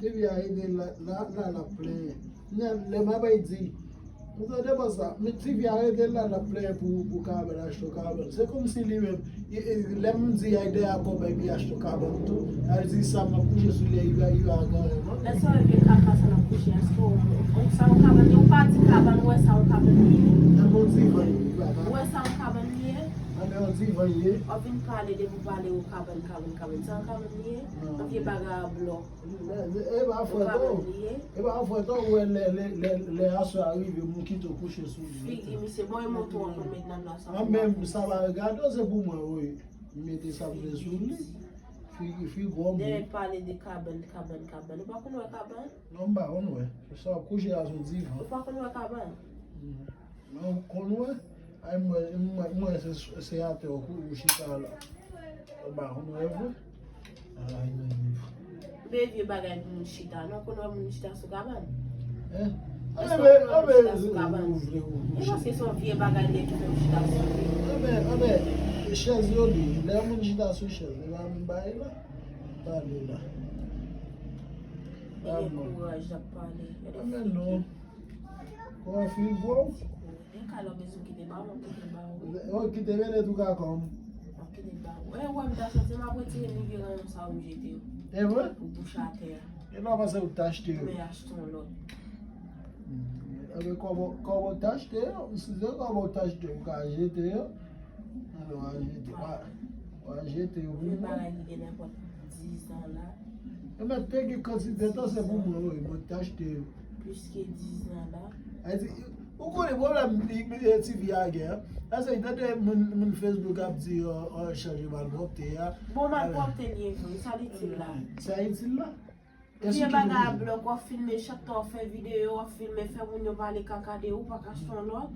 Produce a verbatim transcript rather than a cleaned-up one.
Depi a rete la, la, la, l ap plenyen. Lè m ap di, ou tande pa sa, men T V a rete la, l ap plenyen pou, pou kabann, achte yon kabann. Se kòmsi li menm, e, e, lè m di ay dèyè kòb epi achte yon kabann tou, sa vle di sa m ap kouche sou li a, li va, li va ganyen, non? Lè sa w rive kaka sa l ap kouche, èske w, w, sa yon kabann, ou pa di kabann, ou wè sa yon kabann li ye? Nan bon divan, li va, va. Ou wè sa yon kabann li ye? Nan men yon divan, li ye. W ap vin pale, depi w pale, ou kabann, kabann, kabann. Sa yon kabann li ye? Non. Yon vye bagay a blòk. E pa fwèt ou, e pa fwèt ou wè lè, lè, lè, lè aswè a rive, moun kite w kouche sou li. Figi misye, bon, e manto an pou met nan la sa. An menm, sa va gade, se pou mwen, wi. M mete sa m vle sou li. Figi, figi gwo moun. Dèyè pale de kabann, kabann, kabann. Ou pa konn wè kabann? Non, m pa konn wè. Sa w ap kouche a sou divan. Ou pa konn wè kabann? Non. Men w konn wè, ay, mwen, mwen, mwen se, se atè w kou-, ou chita la. Ou pa konn wè vre? Ay, men. Vye, vye bagay pou moun chita. Non, konn wè moun chita sou kabann? Hein? Èske ou konn wè moun chita sou kabann? E paske se yon vye bagay li ye ki fè m chita sou li. Anben, anben, chèz yo li, lè moun chita sou chèz, li pa menm bagay la. Pale la. Li gen kouraj l ap pale. Anben non. Ou wè fi gwo? E kal ou bezwen kite ba ou, kite ba ou. Ou kite mele tou ka kòm. Ou kite ba ou. E wè m ta santi m ap retire nivye ranyon sa ou jete yo. E vre? Ou bouch atè a. E nan panse ou t achte yo. Men achte yon lòt. Anben kòb ou, kòb ou t achte yo, si se kòb ou t achte yo, ou ka jete yo. Alò, w a jete, w a, w a jete yo pou mwen. Yon bagay ki gen nenpòt diz an la. E mèt te gen kantite tan se pou mwen, wi, mwen te achte yo. Plis ke diz an la. Sa vle di, ou konnen pwoblèm li, li, T V a gen, hein? Sa se tande moun, moun Facebook ap di, oh, oh, chanje malpwòpte a. Bon, malpwòpte li ye vre, sa l itil la? Sa itil la? Vye bagay a blòk, w ap filme, chak tan w ap fè videyo, w ap filme, fè moun yo pale kaka de ou, pa ka son lòt.